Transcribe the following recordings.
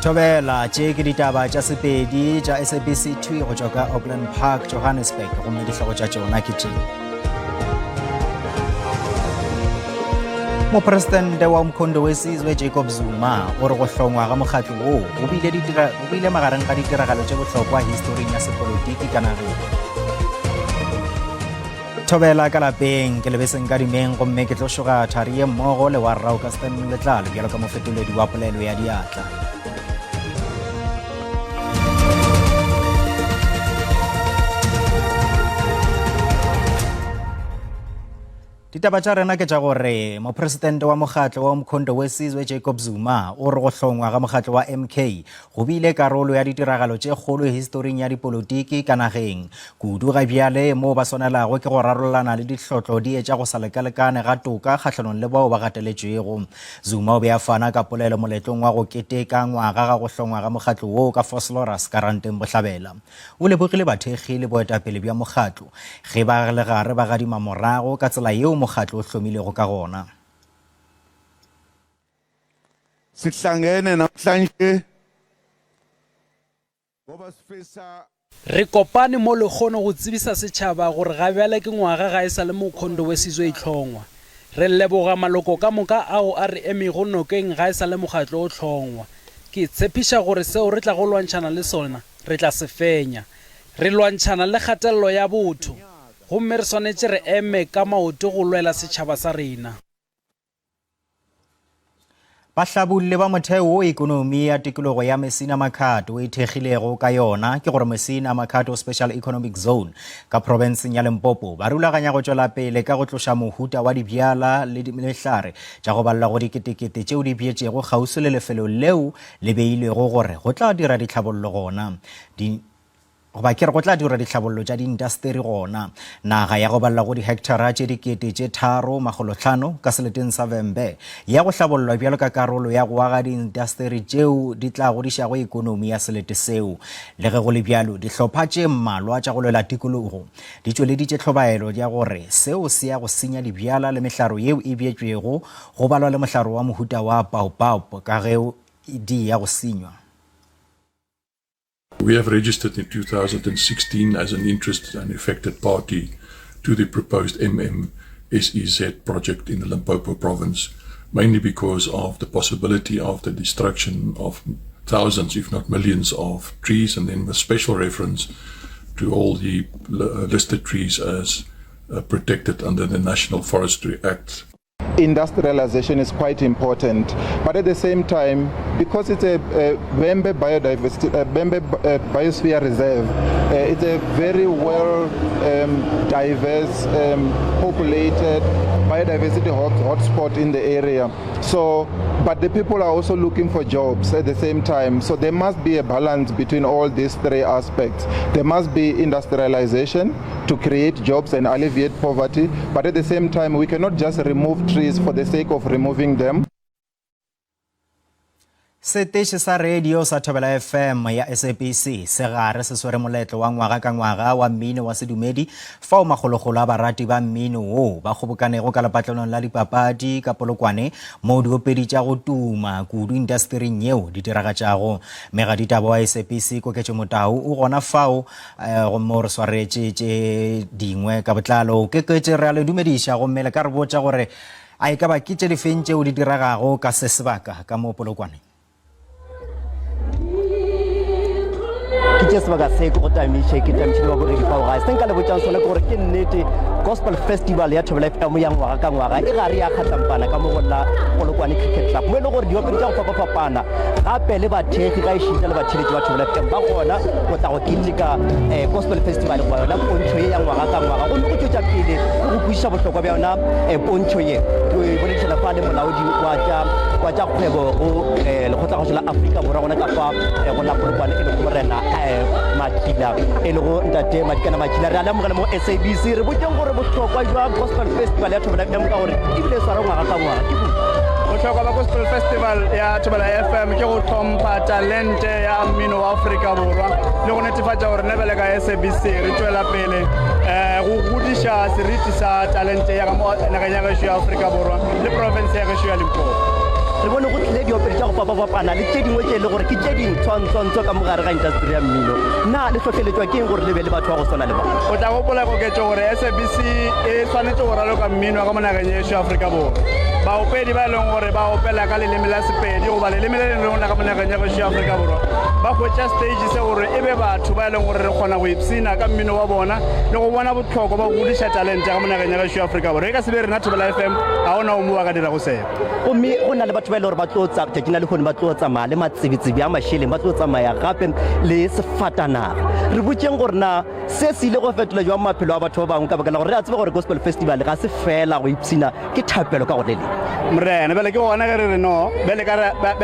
Thobela, tše ke ditaba tša Sepedi tša SABC 2 go tšwa ka Auckland Park, Johannesburg, gomme dihlogo tša tšona ke tše. Mopresidente wa Umkhonto we Sizwe Jacob Zuma o re go hlongwa ga mokgatlo woo go bile go bile magareng ga ditiragalo tše bohlokwa historing ya sepolotiki ka nageng. Thobela ka lapeng ke lebeseng ka dimeng gomme ke tlo šoga thari ye mmogo le wa rrao ka Stan Letlalo bjalo ka mofetoledi wa polelo ya diatla. Ditaba tša rena ke tša gore mopresidente wa mokgatlo wa Umkhonto we Sizwe Jacob Zuma o re go hlongwa ga mokgatlo wa MK go bile karolo ya ditiragalo tše kgolo historing ya dipolotiki ka nageng, kudu ga bjale moo ba swanelago ke go rarollana le dihlotlo di etša go sa lekalekane ga toka kgahlanong le bao ba gateletšwego. Zuma o be a fana ka polelo moletlong wa go keteka ngwaga ga go hlongwa ga mokgatlo woo ka Vosloorus ka Ranteng Bohlabela. O lebogile bathekgi le boetapele bja mokgatlo ge ba le gare ba gadima morago ka tsela yeo mokgatlo o hlomilwego ka gona. Sihlangene namhlanje ngoba sifisa. Re kopane mo lehono go tsebisa setšhaba gore ga bjale ke ngwaga ga e sa le Mokhondo we Sizwe e hlongwa. Re leboga maloko ka moka ao a re emego nokeng ga e sa le mokgatlo o hlongwa. Ke tshepiša gore seo re tlago lwantšhana le sona re tla se fenya. Re lwantšhana le kgatelelo ya botho, gomme re swanetše re eme ka maoto go lwela setšhaba sa rena. Bahlabolli ba motheo wo ekonomi ya tikologo ya Messina Makhado e thekgilego ka yona, ke gore Messina Makhado Special Economic Zone ka profenseng ya Limpopo, ba rulaganya go tšwela pele ka go tloša mohuta wa dibjala le mehlare tša go balelwa go diketekete tšeo di bjetšego kgauswi le lefelo leo le beilwego gore go tla dira ditlhabollo gona. Di, goba ke re go tla dirwa ditlhabollo tša diintasteri gona. Naga ya go balelwa go dihektara tše 3500 ka seleteng sa Vhembe ya go hlabollwa bjalo ka karolo ya go aga diintasteri tšeo di tla godišago ekonomi ya selete seo. Le ge go le bjalo, dihlopha tše mmalwa tša go lwela tikologo di tšweleditše tlhobaelo ya gore seo se ya go senya dibjala le mehlaro yeo e bjetšwego go balwa le mohlaro wa mohuta wa baobab ka ge di ya go senywa. We have registered in 2016 as an interested and affected party to the proposed MMSEZ project in the Limpopo province, mainly because of the possibility of the destruction of thousands, if not millions, of trees, and then with special reference to all the listed trees as uh, protected under the National Forestry Act. Industrialization is quite important, but at the same time, because it's a, a Vhembe biodiversity, a Vhembe uh, biosphere reserve, uh, it's a very well um, diverse, um, populated biodiversity hot, hotspot in the area. So, but the people are also looking for jobs at the same time. So there must be a balance between all these three aspects. There must be industrialization to create jobs and alleviate poverty, but at the same time, we cannot just remove trees for the sake of removing them. Seteše sa radio sa Thobela FM ya SABC se gare se swere moletlo wa ngwaga ka ngwaga wa mmino wa sedumedi fao makgolokgolo a barati ba mmino wo ba kgobokanego ka lepatlelong la dipapadi ka Polokwane moo diopedi tša go tuma kudu indastering yeo di diragatšago. Mmegaditaba wa SABC Koketšo Motau o gona fao eh, gomme o re swaretše tše dingwe ka botlalo. Keketše re a le dumediša gomme le ka re botša gore a e ka ba ke tše difeng tšeo di diregago ka se sebaka ka mo Polokwane? Ke tše sebaka se ke go tamiše, ke tamiše le babogedi fao gae. Se nka le botšang sona ke gore ke nnete Gospel Festival ya Thobela FM ya ngwaga ka ngwaga e gare ya kgatlampana ka mo go la Polokwane Cricket Club, mo e le gore diopedi tša go fapafapana gape le bathekgi ga ešita le batheeletši ba Thobela FM ba gona go tla go keteka um Gospel Festival goba yona pontšho ye ya ngwaga ka ngwaga. Gomme go tšwetša pele le go kwešiša bohlokwa bja yona um pontšho ye, ke boledišana fa le molaodi wa tša wa tša kgwebo go um lekgotlakgašo la Afrika Borwa gona ka fa eh, go la Polokwane e lego Morena um Matšila e lego Ntate Madikana Matšila. Re a le amogela mo SABC. Re botšeng gore bohlokwa jwa Gospel Festival ya Thobela FM ka gore ebile e swara ngwaga ka ngwaga ke bofe? Bohlokwa ba Gospel Festival ya Thobela FM ke go hlompha talente ya mmino wa Afrika Borwa le go netefatša gore nna bjale ka SABC re tšwela pele um go godiša seriti sa talente ya ka mo nageng ya gešo ya Afrika Borwa le profense ya gešo ya Limpopo. Re bone go tlile diopedi tša go. fapafapana le tše dingwe tše e le gore ke tše dintshwantswantswa ka mo gare ga intasteri ya mmino. Na le hlohleletšwa ke eng gore le be le batho ba go swana le ba? O tla gopola Koketšo gore SABC e swanetše go raloka mmino wa ka mo nageng yešo ya Afrika Borwa. Baopedi ba e leng gore ba opela ka leleme la Sepedi goba leleme le lengwe la ka mo nageng ya gešo ya Afrika Borwa ba hwetša stage se gore e be batho ba e leng gore re kgona go ipshina ka mmino wa bona le go bona bohlokwa ba go godiša talente ya ka mo nageng ya gešo ya Afrika Borwa. E ka se be rena Thobela FM, ga go na o mongwe a ka dirago seo. Gomme go na le batho ba e le gore ba tlo tšatšing la lehono ba tlo tsamaya le matsebetsebe a mašeleng, ba tlo tsamaya gape le sefatanaga. Re botšeng gore na se se ile go fetola jwang maphelo a batho ba bangwe, ka baka la gore re a tseba gore Gospel Festival ga se fela go ipshina, ke thapelo ka go le lengwe. Morena, bjale ke gona ge re re no, bjale ka,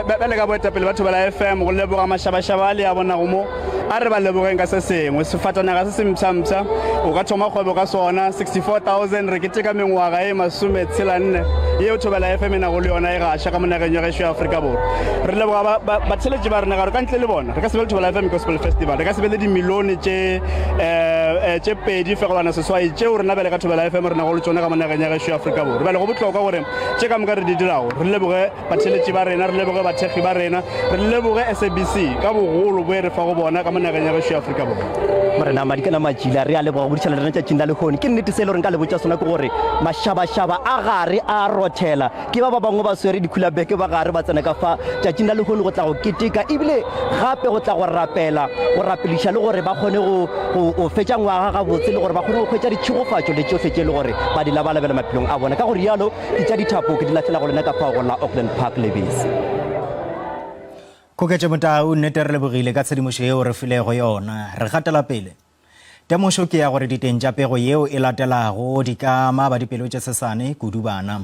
bjale ka boetapele ba Thobela FM, go leboga mašabašaba a le a bonago mo, A re ba lebogeng ka se sengwe. Sefatanaga se sempshampsha, o ka thoma kgwebo ka sona, 64,000. Re keteka mengwaga ye masometshela-nne yeo Thobela FM e nago le yona e gaša ka mo nageng ya gešo ya Afrika Borwa. Re leboga ba, ba, batheeletši ba rena, ka gore ka ntle le bona re ka se be le Thobela FM Gospel Festival, re ka se be le dimilione tše, eh, tše 2.6 tšeo rena bjale ka Thobela FM re nago le tšona ka mo nageng ya gešo ya Afrika Borwa. Bjale go bohlokwa gore tše ka moka re di dirago re leboge Batheeletši ba rena, re leboge bathekgi ba rena, re leboge SABC ka bogolo bo e re fago bona ka mo nageng ya gešo ya Afrika Borwa. Morena Madikana Matšila, re a leboga go bodišana le rena tšatšing la lehono. Ke nnete se e le gore nka le botša sona ke gore mašabašaba a gare a rothela. Ke ba ba bangwe ba swere dikhulabeke ba gare ba tsena ka fa tšatšing la lehono go tla go keteka ebile gape go tla go rapela, go rapeliša le gore ba kgone go, go, go fetša ngwaga gabotse le gore ba kgone go hwetša ditšhegofatšo le tšohle tše e le gore ba di labalabela maphelong a bona. Ka go rialo, Ke tša dithapo ke di lahlela go lena ka fao go la Auckland Park Lebese. Khoketšo Motau, nnete re lebogile ka tshedimošo yeo re filego yona. Re gatela pele. Temošo ke ya gore diteng tša pego yeo e latelago di ka ama ba dipelo tše sesane, kudu bana.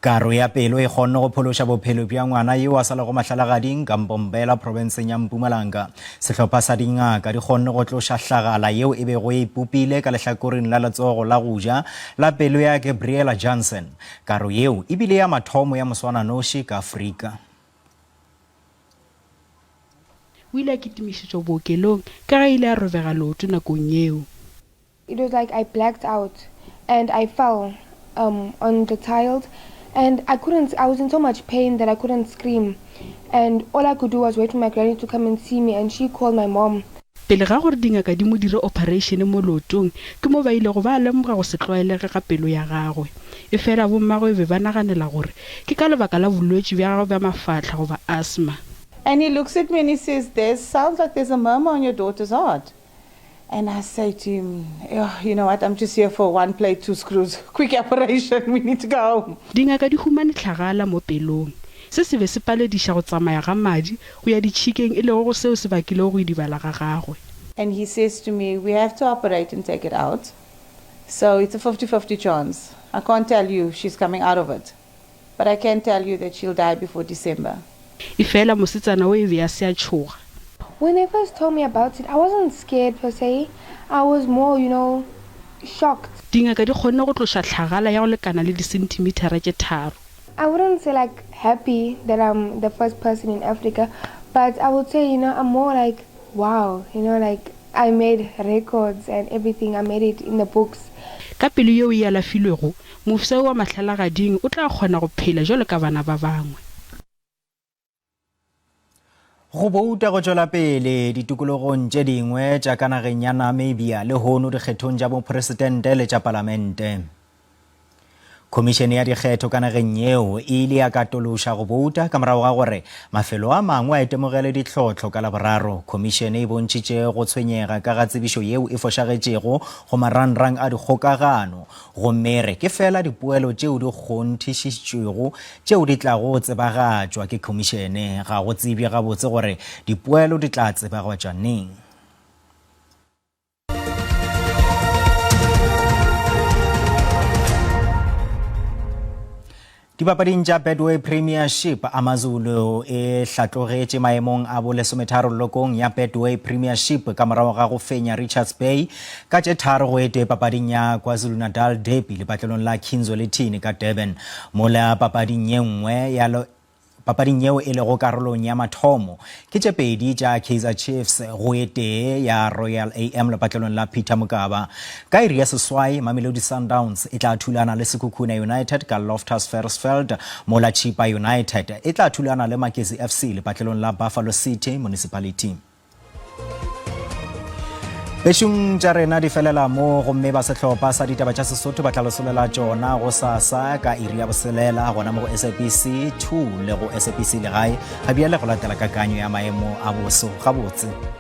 Karo ya pelo e kgonne go phološa bophelo bja ngwana yo a sa lego mahlalagading ka Mpombela profenseng ya Mpumalanga. Sehlopha sa dingaka di kgonne go tloša hlagala yeo e bego e ipopile ka lehlakoreng la letsogo la go ja la pelo ya Gabriella Jansen. Karo yeo e bile ya mathomo ya moswananoši ka Afrika. O ile a kitimišetšwa bookelong ka ge a ile a robega leoto nakong yeo. It was like I blacked out and I fell um, on the tiles and I couldn't, I was in so much pain that I couldn't scream and all I could do was wait for my granny to come and see me and she called my mom. Pele ga gore dingaka di mo dire ophareišene mo leotong, ke mo ba ilego ba lemoga go se tlwaelege ga pelo ya gagwe. Efela bommagwe be ba naganela gore ke ka lebaka la bolwetši bja gagwe bja mafahla goba asthma. And he looks at me and he says, There sounds like there's a murmur on your daughter's heart. And I say to him, oh, you know what, I'm just here for one plate, two screws, quick operation, we need to go home. Dingaka di humane hlagala mo pelong. Se se be se palediša go tsamaya ga madi go ya ditšhikeng e lego go seo se bakilego go idibala ga gagwe. And he says to me, we have to operate and take it out, so it's a fifty-fifty chance. I can't tell you she's coming out of it, but I can tell you that she'll die before December. Efela mosetsana o e be a se a tšhoga. When they first told me about it, I wasn't scared per se, I was more, you know, shocked. Dingaka di kgonne go tloša hlagala ya go lekana le disenthimithara tše tharo. I wouldn't say like happy that I'm the first person in Africa, but I would say, you know, I'm more like, wow, you know, like I made records and everything, I made it in the books. Ka pelo yeo e alafilwego, mofsa yo wa mahlalagading o tla kgona go phela bjalo ka bana ba bangwe. Go bouta go tšwela pele ditikologong tše dingwe tša ka nageng ya Namibia lehono dikgethong tša bopresidente le tša palamente. Khomišene ya dikgetho ka nageng yeo e ile ya katološa go bouta ka morago ga gore mafelo a mangwe a itemogele ditlhohlo ka Laboraro. Khomišene e bontšhitše go tshwenyega ka ga tsebišo yeo e fošagetšego go marangrang a dikgokagano Gomme e re ke feela dipoelo tšeo di kgonthišišitšwego tšeo di tlago tsebagatšwa ke Khomišene. Ga go tsebje gabotse gore dipoelo di tla tsebagatšwa neng. Dipapading tša Betway Premiership, AmaZulu e hlatlogetše maemong a bolesometharo lelokong ya Betway Premiership ka morago ga go fenya Richards Bay ka tše tharo go e tee papading ya KwaZulu-Natal Derby lepatlelong la King Zwelithini ka Durban. Mola papading ye nngwe ya. Papading yeo e lego karolong ya mathomo ke tše pedi tša Kaizer Chiefs go e tee ya Royal AM lepatlelong la Peter Mokaba. Ka iri ya seswai, Mamelodi Sundowns e tla thulana le Sekhukhune United ka Loftus Versfeld, mola Chippa United e tla thulana le Magesi FC lepatlelong la Buffalo City Municipality. Bešung tša rena di felela mo gomme ba sehlopha sa ditaba tša Sesotho ba tla lesolela tšona go sasa ka iri ya boselela gona mo go SABC 2 le go SABC Legae. Ga bjale go latela kakanyo ya maemo a boso gabotse.